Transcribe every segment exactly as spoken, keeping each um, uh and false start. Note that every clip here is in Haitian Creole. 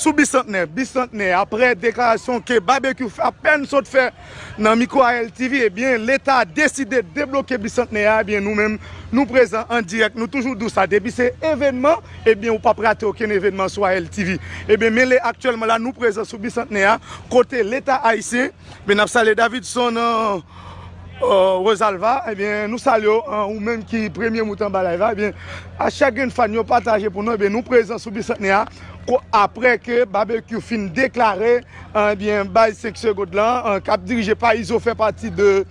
Sou Bisantnè, Bisantnè, aprè deklarasyon ke Babekyou fè, apèn sot fè nan mikwo A L T V, ebyen, Leta deside debloke Bisantnè a, ebyen, nou menm, nou prezan an dirèk, nou toujou di w sa, depi se evènman, ebyen, ou p ap rate okenn evènman sou A L T V. Ebyen, men lè aktyèlman la, nou prezan sou Bisantnè a, kote Leta ayisyen, men n ap salye Davidson, euh, euh, Rosalva, ebyen, nou salye w, euh, ou menm ki premye moute anba live la, ebyen, a chak grenn fan yo pataje pou nou, ebyen, nou prezan sou Bisantnè a, ko-, aprè ke Babekyou fin deklare, euh, ebyen, baz senk segond lan, euh, k ap dirije pa Izo fè pati de,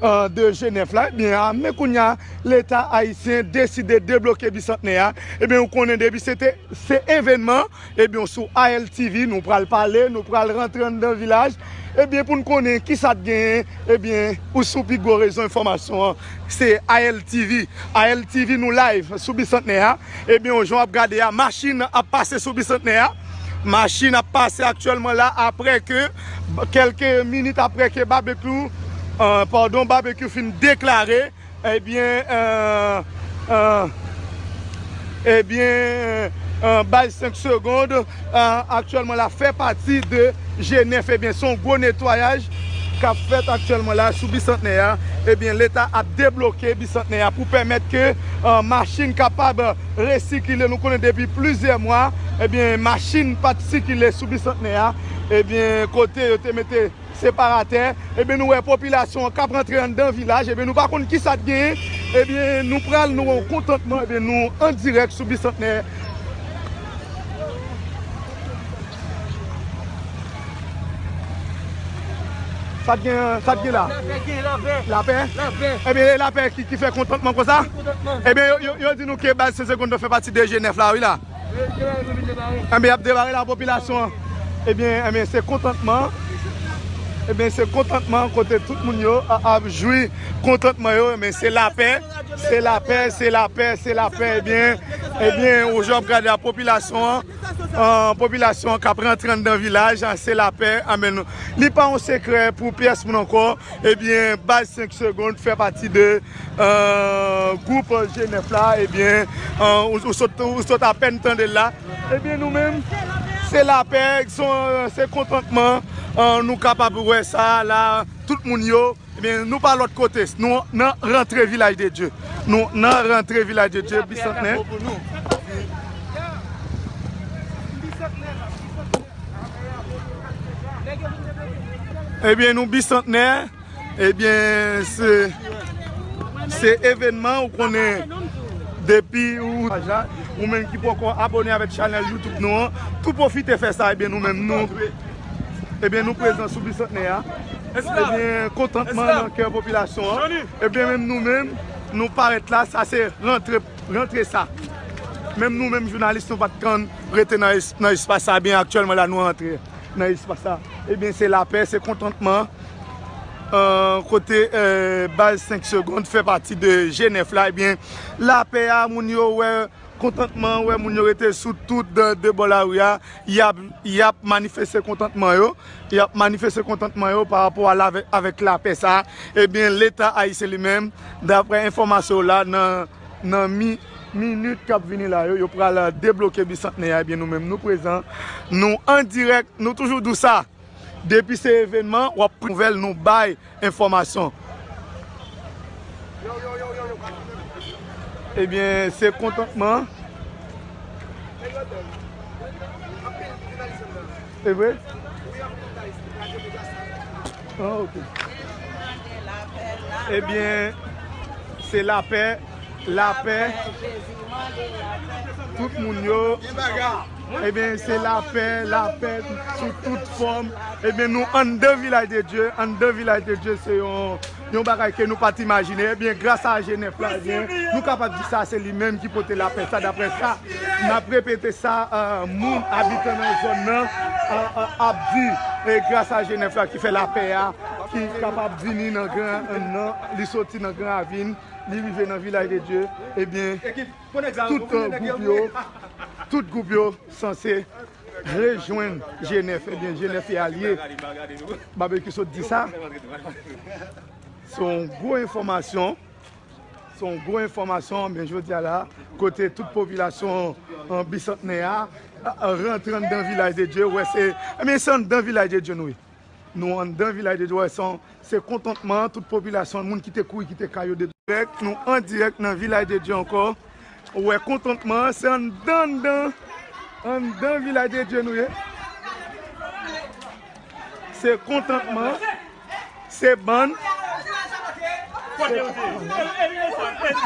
euh, de G nèf la, ebyen, a, men kounye a, Leta ayisyen deside debloke Bisantnè a, ebyen, ou konnen depi se te, se evènman, ebyen, sou A L T V, nou pral pale, nou pral rantre anndan vilaj. Ebyen, pou n konnen kisa t genyen, ebyen, ou sou pi gwo rezo enfòmasyon an, se A L T V. A L T V, nou live sou Bisantnè a. Ebyen, jan w ap gade a, machin ap pase sou Bisantnè a. Machin ap pase aktyèlman la, aprè ke, kèlke minit aprè ke Babekyou, euh, padon, Babekyou fin deklare, ebyen, euh, euh, ebyen, euh, baz senk segond, euh, aktyèlman la fè pati de G nèf, ebyen, se yon gwo netwayaj k ap fèt aktyèlman la sou Bisantnè a. Ebyen, Leta ap debloke Bisantnè a pou pèmèt ke, euh, machin kapab resikile. Nou konnen depi plizyè mwa, ebyen, machin pa t sikile sou Bisantnè a. Ebyen, kote yo te mete separatè, ebyen, nou wè popilasyon an k ap rantre anndan vilaj, ebyen, nou pa konn kisa t genyen, ebyen, nou pral, nou wè yon kontantman, ebyen, nou an dirèk sou Bisantnè. Sa t gen, sa t gen la? Lapè, gen lapè. Lapè? Lapè. Ebyen, e lapè ki, ki fè kontantman konsa? Kontantman. Ebyen, yo, yo, yo di nou ke baz senk segond fè pati de G nèf la, wi la. Ebyen, y ap debare la, popilasyon an. Ebyen, ebyen, se kontantman. Ebyen, se kontantman kote tout moun yo a-, ap jwi kontantman yo. Ebyen, se lapè, se lapè, se lapè, se lapè. Ebyen, ebyen, ou jan ap gade a, popilasyon an, an, popilasyon an k ap rantre anndan vilaj, an, se lapè. Amèn. Li pa yon sekrè pou pyès moun ankò. Ebyen, baz senk segond fè pati de, euh, gwoup G nèf la, ebyen, euh, ou, ou sot, ou sot apèn tande l la. Ebyen, nou menm, se lapè, se, se kontantman, euh, nou kapab wè sa la, tout moun yo, ebyen, nou pa lòt kote, nou nan rantre Vilaj de Dye. Nou nan rantre Vilaj de Dye, Bisantnè. Ebyen, nou Bisantnè. Ebyen, se, se evènman, ou konnen, depi ou, ou menm ki poko abòne avèk chanèl YouTube nou an, tou pwofite fè sa, ebyen, nou menm, nou, ebyen, nou prezan sou Bisantnè a. Ebyen, kontantman nan kè popilasyon an. Ebyen, menm nou menm, nou parèt la, sa se rantre, rantre sa. Menm nou menm, jounalis, nou pa t konn rete nan es-, nan espas sa, ebyen, aktyèlman la, nou rantre nan espas sa. Ebyen, se lapè, se kontantman. Euh, kote, euh, baz senk segond fè pati de G nèf la, ebyen, lapè a, moun yo wè kontantman, wè moun yo rete sou tout de, de bò lari a, y ap, y ap manifeste kontantman yo, y ap manifeste kontantman yo pa rapò a la, avèk lapè sa. Ebyen, Leta ayisyen li menm, daprè enfòmasyon la, nan, nan mi-, minit k ap vini la yo, yo pral debloke Bisantnè a, ebyen, nou menm, nou prezan, nou an dirèk, nou toujou di w sa. Depi se evènman, w ap pran nouvèl, nou bay enfòmasyon. Ebyen, se kontantman. E vre? Ah, ok. Ebyen, se lapè. Lapè. Tout moun yo. Ebyen, se lapè, lapè sou tout fòm. Ebyen, nou anndan Vilaj de Dye, anndan Vilaj de Dye, se yon, yon bagay ke nou pa t imajine. Ebyen, gras a G nèf la, ebyen, nou kapab di sa, se li menm ki pote lapè sa, daprè sa. N ap repete sa, euh, moun, abitan nan zòn nan, euh, euh, ap di, e gras a G nèf la ki fè lapè a, ki kapab vini nan Gran, nan, li soti nan Gran Ravin, li rive nan Vilaj de Dye, ebyen, tout, euh, gwoup yo, tout gwoup yo sanse rejwenn G nèf, ebyen, G nèf e alye. Babekyou sot di sa. Se yon gwo enfòmasyon. Se yon gwo enfòmasyon, men jodi a la, kote tout popilasyon, euh, Bisantnè a, Rantre anndan Vilaj de Dye, wè se, ebyen, se anndan Vilaj de Dye nou ye. Nou anndan Vilaj de Dye, wè se, se kontantman tout popilasyon, moun ki te kouri kite kay yo depi. Nou an dirèk nan Vilaj de Dye ankò. Wè kontantman, se anndan, anndan, anndan Vilaj de Dye nou ye. Se kontantman, se bann, se,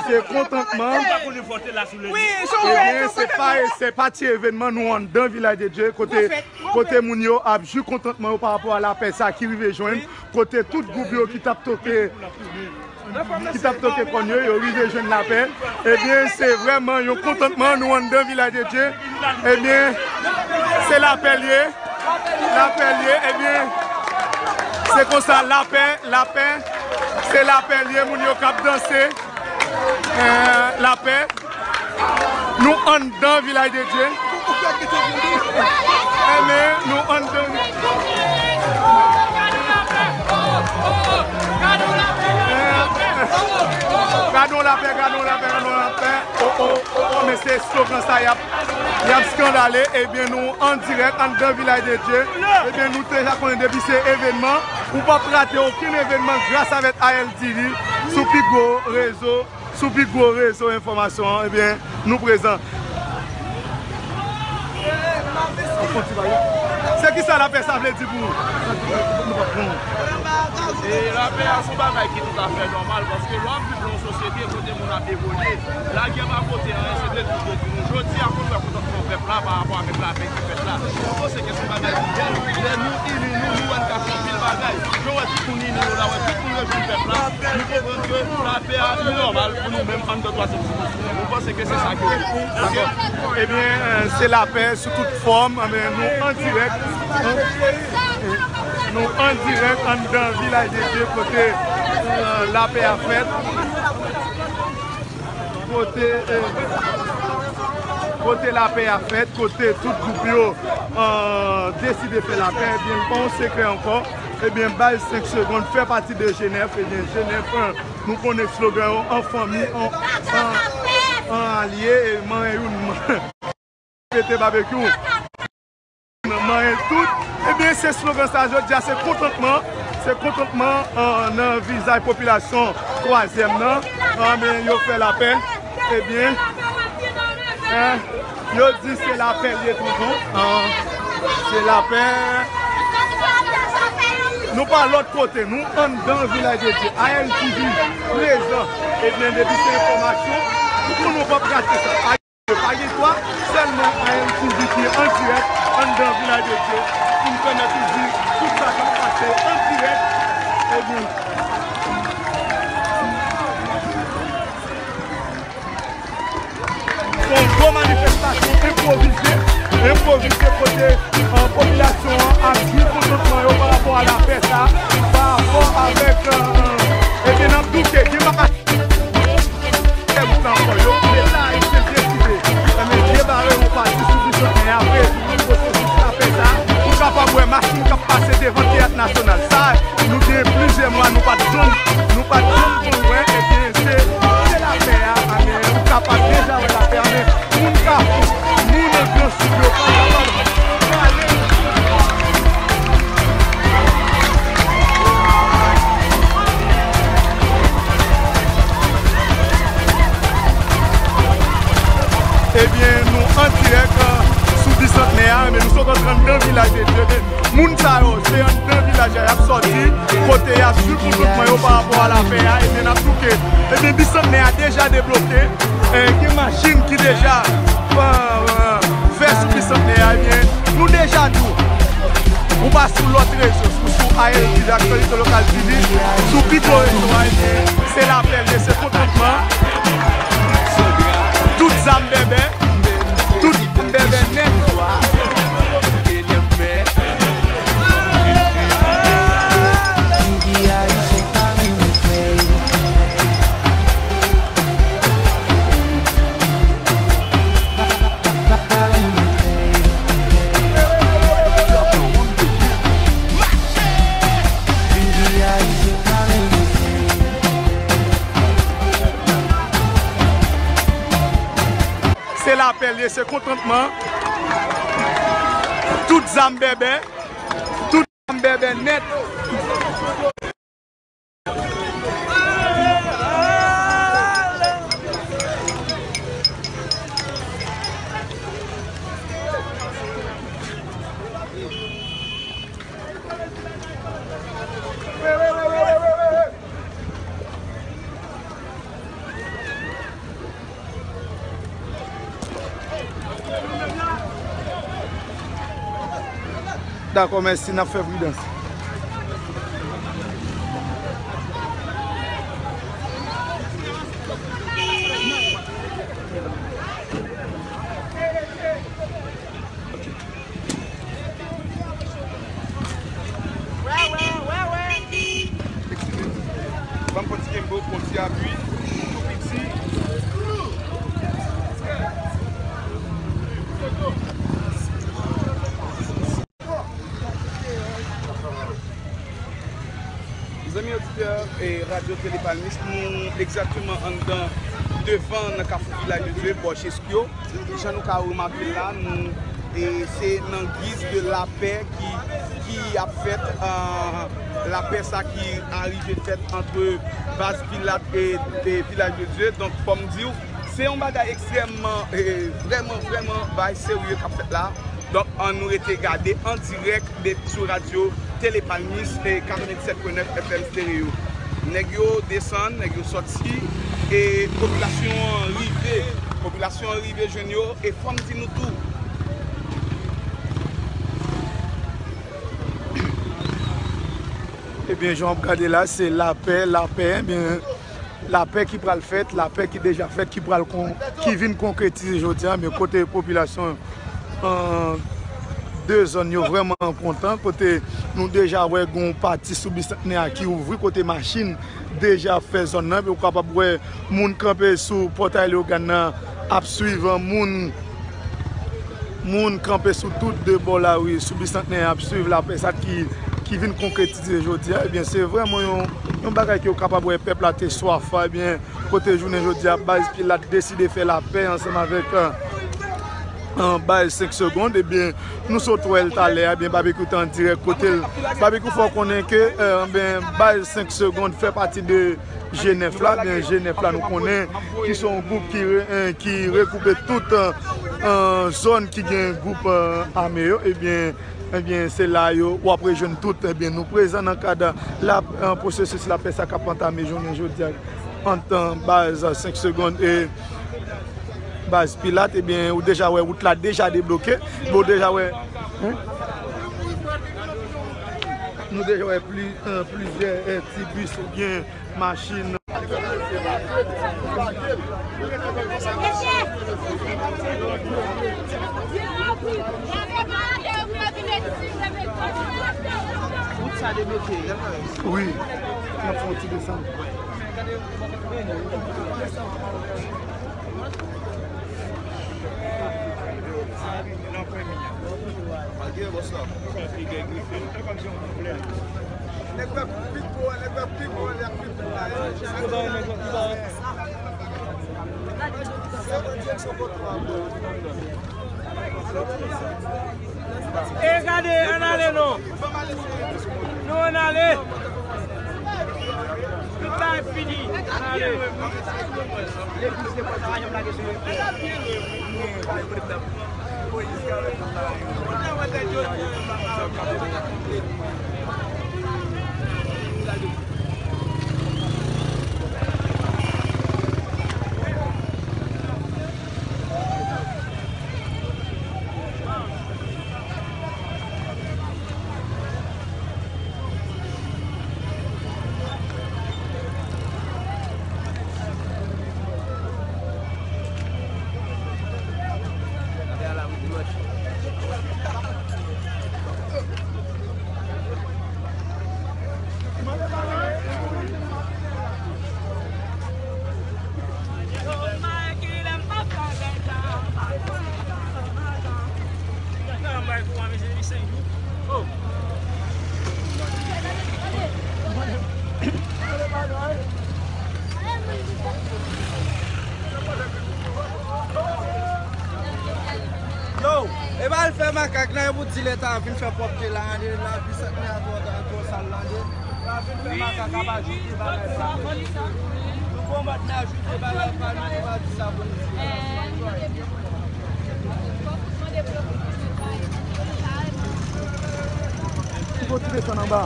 se kontantman. Ebyen, se pa, se pa ti evènman, nou anndan Vilaj de Dye, kote, kote moun yo ap jwi kontantman yo pa rapò a lapè sa ki rive jwenn, kote tout gwoup yo ki t ap toke ki t ap toke kòn yo, yo rive jwenn lapè. Ebyen, se vrèman yon kontantman, nou anndan Vilaj de Dye. Ebyen, se lapè l ye. Lapè l ye. Ebyen, se konsa, lapè, lapè. Se lapè l ye, moun yo k ap danse. Eh, lapè. Nou anndan Vilaj de Dye. Ebyen, nou anndan. Gadon lapè, gadon lapè, gadon lapè. Oh, oh, oh, oh, men se slogan sa y ap, y ap skandale. Ebyen, nou an dirèk anndan Vilaj de Dye. Ebyen, nou deja konnen depi se evènman. Ou p ap rate okenn evènman gras avèk A L T V sou pi gwo rezo. Sou pi gwo rezo enfòmasyon an, ebyen, nou prezan. Se ki sa lapè sa vle di pou ou? E lapè a se yon bagay ki toutafè nòmal, paske lè w ap viv nan yon sosyete kote moun ap evolye, lagè pa pote anyen, se detwi, detwi nou. Jodi a, kote w wè kontantman pèp la pa rapò avèk lapè ki fèt la. Mwen panse ke se yon bagay ki bèl. Lè nou ini nou, nou wè n ka fè anpil bagay. Jan w wè tout moun ini yo la, wè tout moun rejwenn pèp la. Nou konprann ke lapè a li nòmal pou nou menm anndan twazyèm sou. Nou panse ke se sa ke, dakò. Ebyen, eh, se lapè sou tout fòm. Ebyen, nou an dirèk. Nou an dirèk anndan Vilaj de Dye kote, eh, lapè a fèt. Kote, eh, kote lapè a fèt, kote tout gwoup yo, eh, deside fè lapè. Ebyen, pa yon sekrè ankò. Ebyen, baz senk segonn fè pati de G nèf. Ebyen, G nèf, eh, nou konnen slogan yo, an fanmi, an, an, an alye, e manyen youn, pete babekyou. Manyen tout. Ebyen, se slogan sa jodi a, se kontantman, se kontantman, eh, nan vizaj popilasyon twazyèm nan. Ebyen, yo fè lapè. Ebyen, eh, yo di se lapè l ye tonton. Ah, se lapè. Nou pa lòt kote, nou anndan Vilaj de Dye. A L T V prezan. Ebyen, depi se enfòmasyon, pou nou p ap rate sa. Pa gen dwa, sèlman A L T V ki an dirèk anndan Vilaj de Dye, pou n pèmèt ou di tout sa k ap pase an dirèk. Ebyen, se yon gwo manifestasyon enpwovize, enpwovize kote, eh, popilasyon an ap di kontantman yo pa rapò a lapè sa, pa rapò avèk, eh, eh, ebyen, n ap doute, gen bagay. Kè wout la ankò, yo kite la, yo kite deside. Ebyen, debare yon pati sou Bisantnè a, apre pwosesis lapè sa, ou kapab wè machin k ap pase devan Teyat Nasyonal. Sa, nou gen plizyè mwa, nou pa t janm, nou pa t janm konn wè, ebyen, se, se lapè a, ebyen, ou kapab deja wè lapè a, men moun Kafou, moun Gran Sid yo pa kapab prale. Ebyen, nou an dirèk, eh, sou Bisantnè a, men nou sot anndan Vilaj de Dye. Moun sa yo, se anndan vilaj la y ap sòti, kote y ap swiv kontantman yo pa rapò a lapè a, ebyen, n ap touke. Ebyen, Bisantnè a deja debloke, eh, gen machin ki deja, eh, eh, fè sou Bisantnè a, ebyen, nou deja di w, ou pa sou lòt rezo, ou sou A L T V, Aktyalite Lokal T V, sou pi gwo rezo a, ebyen, se lapè l ye, se kontantman. Tout zam bèbè, tout zam bèbè nèt. Se lapè l ye, se kontantman. Zam bèbè, tout zam bèbè nèt. Dakò, mèsi, n ap fè pridans. Ban m pran ti kenbe w pou yon ti apui, tou piti. Zanmi oditè, e, Radyo Tele Palmis, nou egzakteman anndan devan nan Kafou Vilaj de Dye, bò Cheskyo. Jan nou ka remake la, nou, e, se nan giz de lapè ki, ki ap fèt, ah, lapè sa ki arive fèt ant Baz Pilat e, e Vilaj de Dye. Donk, fò m di w, se yon bagay ekstrèmman, e, vrèman, vrèman, bagay serye k ap fèt la. Donk, ann nou rete gade an dirèk de, sou radyo Tele Palmis e katrevennsèt pwen nèf F M Stereo. Nèg yo desann, nèg yo sòti, e popilasyon an rive. Popilasyon an rive jwenn yo, e fò m di nou tou. Ebyen, jan w ap gade la, se lapè, lapè, ebyen, lapè ki pral fèt, lapè ki deja fèt, ki pral kon-, ki vin konkretize jodi a, men kote popilasyon, an, de zòn yo vrèman kontan, kote nou deja wè gon pati sou Bisantnè a ki ouvri, kote machin deja ap fè zòn nan, epi ou kapab wè moun kanpe sou pòtay Leyogàn nan ap swiv moun, moun kanpe sou tout de bò lari sou Bisantnè ap swiv lapè sa ki, ki vin konkretize jodi a. Ebyen, se vrèman yon, yon bagay ke w kapab wè pèp la te swaf, ebyen, kote jounen jodi a, Baz Pilat deside fè lapè ansanm avèk, euh, euh, Baz senk Segond, ebyen, nou sot wè l talè a, ebyen, Babekyou te an dirèk kote l. Babekyou fè w konnen ke, euh, ebyen, Baz senk Segond fè pati de G nèf la, ebyen, G nèf la, nou konnen ki se yon gwoup ki re-, euh, ki regwoupe tout, euh, euh, zòn ki gen gwoup, euh, ame yo, ebyen, Ebyen, se la yo, w ap rejwenn tout. Ebyen, nou prezan nan kad la, euh, pwosesis lapè sa k ap antame jounen jodi a ant, euh, Baz senk Segond e Baz Pilat. Ebyen, ou deja wè wout la deja debloke. Bon, ou deja wè, hein? Nou deja wè pli, euh, plizyè, euh, ti bis oubyen machin. Wout sa debloke. Wi. N ap fè yon ti desann. Malgre bòs la. Nèg la pi gwo, nèg la pi gwo, nèg la pi gwo. E gade, ann ale non. Nou ann ale. Tout bagay fini. Ann ale. Makak la, e pou di Leta vin fè pwòpte la, ane la, Bisantnè a twò, twò sal la, ane. La vin fè makak ap ajoute bagay pa nou. Nou konbat nan ajoute bagay pa nou, nou pa di sa pou nou di. Ki kote desann anba?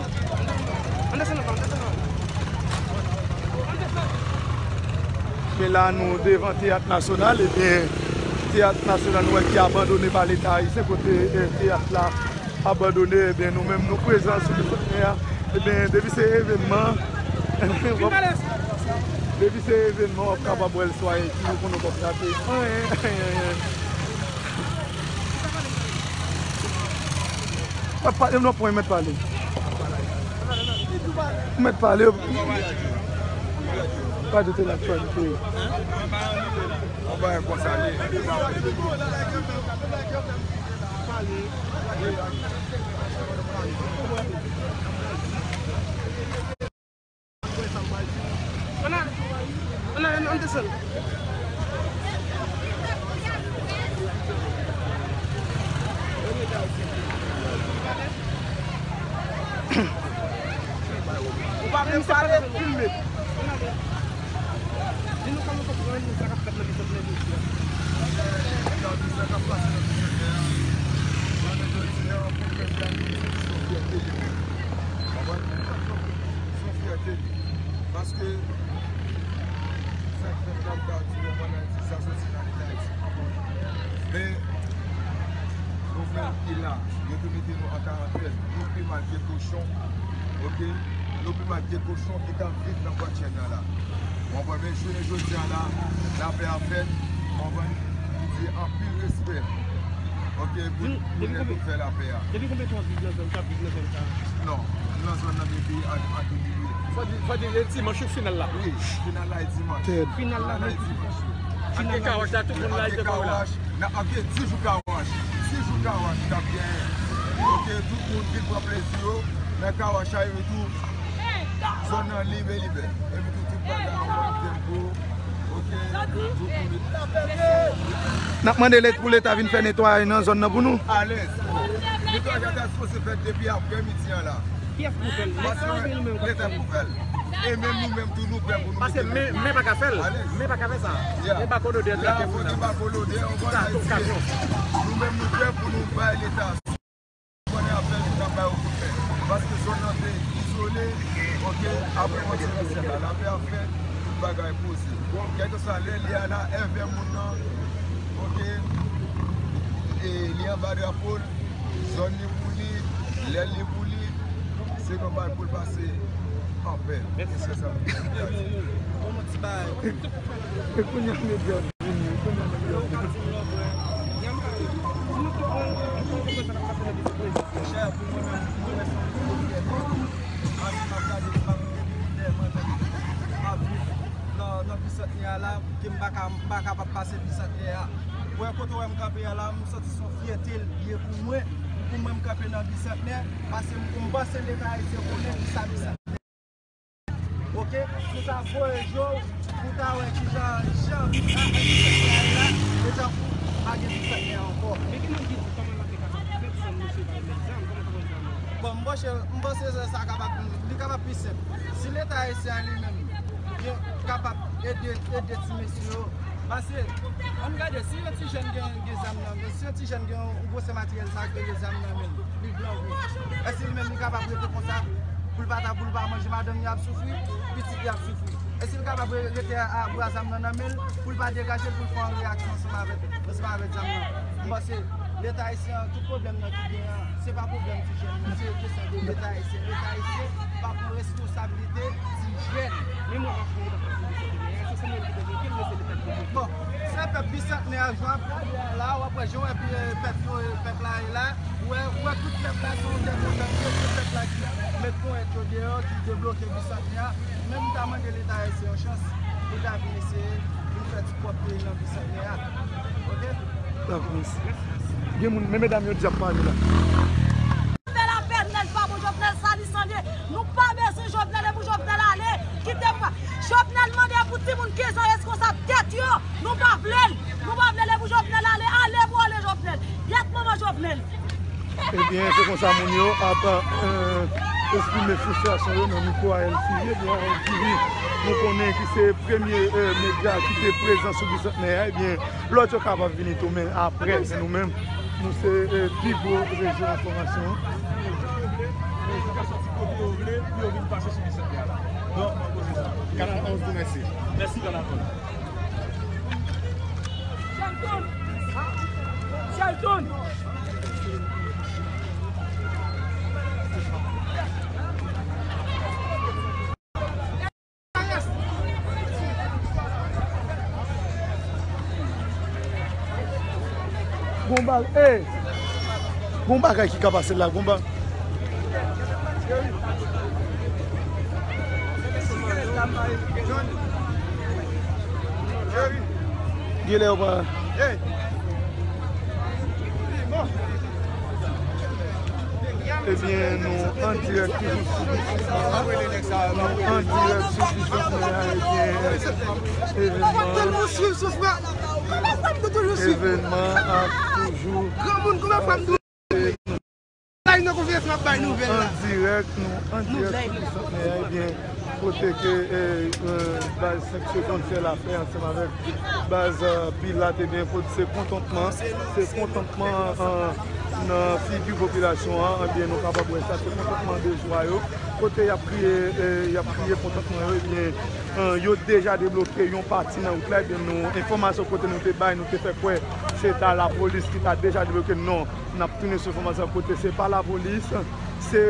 Ann desann anba, ann desann anba. Men la, nou devan Teyat Nasyonal, ebyen, Teyat Nasyonal, nou wè ki abandone pa Leta ayisyen, kote, eh, teyat la abandone, ebyen, nou menm, nou prezan sou Bisantnè a. Ebyen, depi se evènman, depi se evènman, w ap kapab wè l sou Ayiti, nou konnen w p ap rate anyen, anyen, anyen. Pa, pa, non, pwen mèt pale. Mèt pale. Pa de te laktyalite. Yon bagay konsa li. Ann al, ann al, ann desann. Ou pa vle m pale, filme. Di nou kòman w konprann sa k ap fèt nan Bisantnè jodi a. Sa k ap pase nan Bisantnè a, jounen jodi a, pou pèp la, se yon fyète li menm. Konprann? Se yon fyète li. Paske, sa k fèt la, m ta di, bon, ann Ayiti, sa soti nan Leta Ayisyen. Men, nou menm ki la, yo te mete nou an karantèn. Nou pi mal ke kochon, oke? Nou pi mal ke kochon ki t ap viv nan gwatchèn nan la. Ou konprann? Men jounen jodi a la, lapè a fèt. Ou konprann? Di anpil respè. Oke, pou, pou nèg nou fè lapè a. Depi konbyen tan w ap viv nan zòn sa, ap viv nan zòn sa? Non, m nan zòn nan depi an, an de mil uit. Fò di, fò di, e dimanch wi final la. Wi, final la e dimanch. Final la e dimanch wi. Ak kawach la, tout moun la, ak kawach. Nan, oke, di jou kawach. Di jou kawach, t ap genyen. Oke, tout moun vin pran plezi yo nan kawach la, yo tou. Zòn nan lib e libè. Epi tou, tout bagay an bon tempo. Oke, tout moun. N ap mande Let-, pou Leta vin fè netwayaj nan zòn nan pou nou. Alèz. Netwayaj la ta sipoze fèt depi aprèmidi an la. Kiyès pou fè l? Paske Leta pou fè l. E menm nou menm tou, nou prè pou nou mete men. Paske men, men pa ka fè l. Men pa ka fè sa. Men pa kolode a trete moun nan. La, fò gen pa kolode, on va sa, nou menm nou prè pou nou bay Leta. Konnen apèl pou n ap bay yo kout men. Paske zòn nan te izole, oke, apre mòti nan syèl la, lapè ap fèt, tout bagay poze. Kèlkeswa lè li a la, èvè moun nan, oke, e li anba drapo l, zòn li pou li, lè li pou li, se nòmal pou l pase anpè. Se sa m te di. Bon, bon, ti bagay. E kounye a medya vini, kounye a medya vini. Monchè, pou mwen menm, mwen wè se yon gwo fyète. Ann, m ap gade, m ap gade, m ap viv nan, nan Bisantnè a la, ke m pa ka, m pa kapab pase Bisantnè a. Wè kote w wè m kanpe a la, m santi se yon fyète l ye pou mwen, pou mwen m kanpe nan Bisantnè, paske m, m panse Leta ayisyen konnen kisa Bisantnè. Oke, pou ta voye je w, pou ta wè kijan, jan Bisantnè a ye la, e tankou pa gen Bisantnè ankò. Men gen moun ki di kòman l ap te kapab fèt san misye pa gen zam, kòman sa pral fèt? Bon, m panse, m panse sa kapab, li kapab pi senp. Si Leta ayisyen an li menm, gen, kapab ede, ede ti mesye yo, Paske, ann gade, si yon ti jèn gen, gen zam nan, si yon ti jèn gen yon, yon gwosè materyèl sa k rele zam nan men l, li grangou. Èske li menm li kapab rete konsa pou l pa ta, pou l pa manje madanm li ap soufri, pitit li ap soufri? Èske li kapab re-, rete a, a bra zam nan nan men l pou l pa degaje l pou l fè yon reyaksyon ansanm avèk, ansanm avèk zam nan? M panse Leta ayisyen an, tout pwoblèm nan ki gen an, se pa pwoblèm ti jèn nan, se kesyon de Leta ayisyen. Leta ayisyen pa pran responsablite ti jèn. Men mwen pa fini, pa fini, se se mwen ki te gen, ki mwen se Leta ki te gen. Bon, se pèp Bisantnè a, jan w ap gade a la, w ap wè jan w wè pèp yo, pèp la ye la, ou wè, ou wè tout pèp la se yon tè kontan, se tout pèp la ki met ponyèt yo deyò, ki debloke Bisantnè a. Men m ta mande Leta ayisyen yon chans pou l ta vin eseye vin fè ti pwòpte nan Bisantnè a. Oke? Dakò, mèsi. Gen moun, men medam yo di ap pale la. Fè lapè, Jovenel pa bon, Jovenel sa li sande. Nou pa bezwen Jovenel, e pou Jovenel ale. Kite m pa. Jovenel mande pou timoun kenz an reskonsab tèt yo. Nou pa vle l. Nou pa vle l, e pou Jovenel ale. Ale pou ale, Jovenel. Gyèt manman Jovenel. Sa moun yo ap, eh, eksprime fristrasyon yo nan mikwo A L T V. Ebyen, A L T V, nou konnen ki se premye, eh, medya ki te prezan sou Bisantnè a. Ebyen, lòt yo kapab vini tou, men apre, men nou menm, nou se, eh, pi gwo rezo enfòmasyon. Kote yo vle pou yo vin pase sou Bisantnè a la. Donk, mwen poze sa. Kanal onz tou, mèsi. Mèsi, Kanal onz. Shelton! Shelton! Gon ba-, eh! Gon bagay ki ka pase la, gon ba-, Genlè yo pa. Ebyen, nou an dirèk toujou sou Bisantnè a. Nou an dirèk sou Bisantnè a, ebyen, evenman. Evenman ap toujou. An dirèk, nou an dirèk sou Bisantnè a, ebyen, kote ke, eh, eh, baz senk segonn fè lapè ansanm avèk baz, eh, Pilat, ebyen, kote se kontantman, se kontantman, eh, nan figi popilasyon an, ebyen, nou kapab wè sa, se kontantman de jwa yo, kote y ap kriye, eh, y ap kriye kontantman yo, ebyen, eh, yo deja debloke yon pati nan wout la, ebyen, nou, enfòmasyon kote nou te bay, nou te fè kwè se ta lapolis ki ta deja debloke, non. N ap tounen sou enfòmasyon kote se pa lapolis, se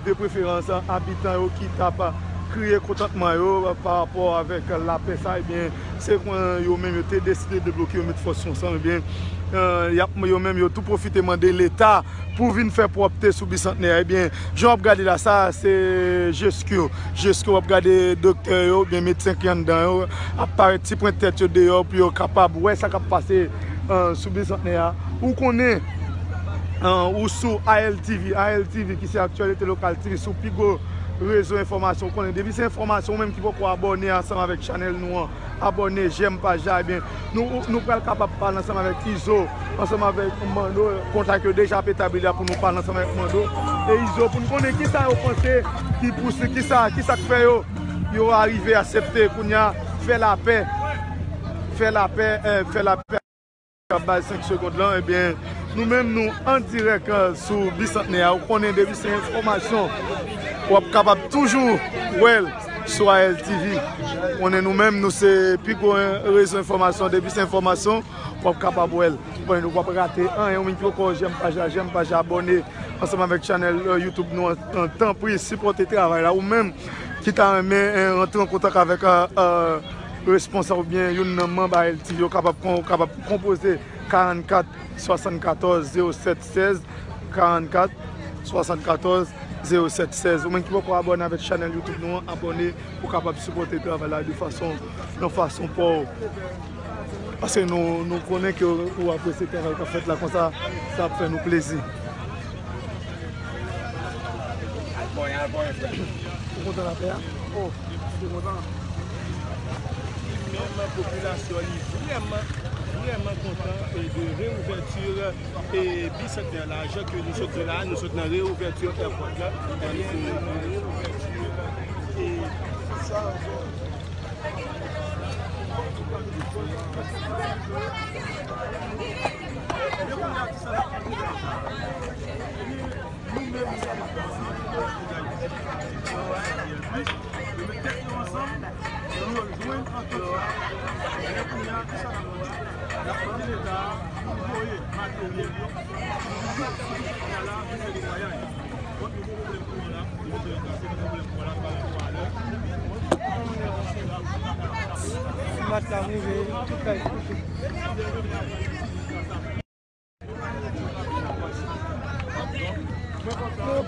de preferans abitan yo ki t ap kriye kontantman yo pa rapò avèk lapè sa, ebyen, se kon yo menm yo te deside debloke, yo met fòs yo ansanm, ebyen, eh, y ap, yo menm yo tou pwofite mande Leta pou vin fè pwòpte sou Bisantnè a, ebyen, jan w ap gade la sa, se Jesco, Jesco w ap gade doktè yo, oubyen medsen ki anndan yo, ap parèt ti pwent tèt yo deyò pou yo kapab wè sa k ap pase, eh, sou Bisantnè a. Ou konnen, eh, ou sou A L T V, A L T V ki se Aktyalite Lokal T V, sou pi gwo rezo enfòmasyon. Ou konnen, depi se enfòmasyon, ou menm ki poko abòne ansanm avèk chanèl nou an, abòne, jèm paj la, ebyen, nou, nou pral kapab pale ansanm avèk Izo, ansanm avèk Mando, kontak yo deja ap etabli la pou nou pale ansanm avèk Mando e Izo, pou n konnen kisa yo panse ki pouse, kisa, kisa k fè yo, yo arive aksepte kounye a fè lapè, fè lapè, eh, fè lapè ak baz senk segonn lan, ebyen, nou menm nou an dirèk, eh, sou Bisantnè a. Ou konnen depi se enfòmasyon, w ap kapab toujou wè l sou A L T V. Ou konnen nou menm, nou se pi gwo, eh, rezo enfòmasyon. Depi se enfòmasyon, w ap kapab wè l. Ou konnen nou p ap rate anyen. Ou menm ki poko jèm paj la, jèm paj la, abòne ansanm avèk chanèl, eh, YouTube nou an, an, tanpri, sipòte travay la. Ou menm ki ta renmen, eh, rantre an kontak avèk, eh, eh, responsab oubyen youn nan manm A L T V yo kapab kon-, kapab konpoze karannkat swasannkatòz zewo sèt sèz, karannkat swasannkatòz zewo sèt sèz. Ou menm ki poko abòne avèk chanèl YouTube nou an, abòne pou kapab sipòte travay la de fason, nan fason pa w. Paske nou, nou konnen ke ou apresye travay k ap fèt la, konsa, sa ap fè nou plezi. Ou kontan lapè a? Oh, ou kontan? Li menm, popilasyon li vrèman, vrèman kontan, e, de reouvèti, e, Bisantnè la. Jan ke nou sot di la, nou sot nan reouvèti èpòt la. Ebyen, se reouvèti, e, sa ankò. Mat la rive, tout kay koupe.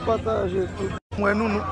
Pataje tout. Mwen, nou, nou,